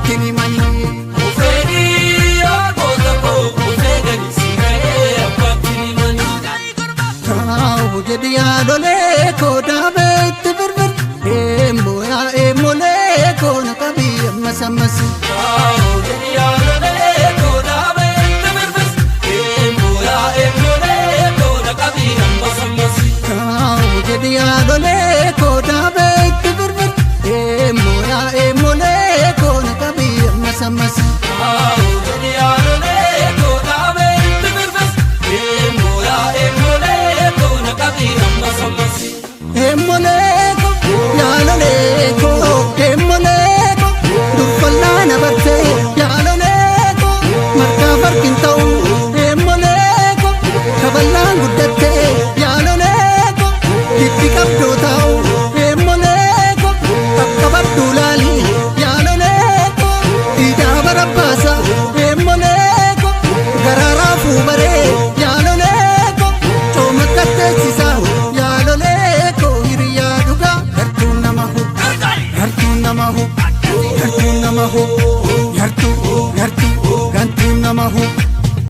abbaatti ni manii. Ufeegii yaa goota koo ufeegani si ga'ee abbaatti ni mani. Taa'u jedhi yaadolee koo daabee itti birbir. Eemmoo yaa eemmolee koo na qabii ammas ammas.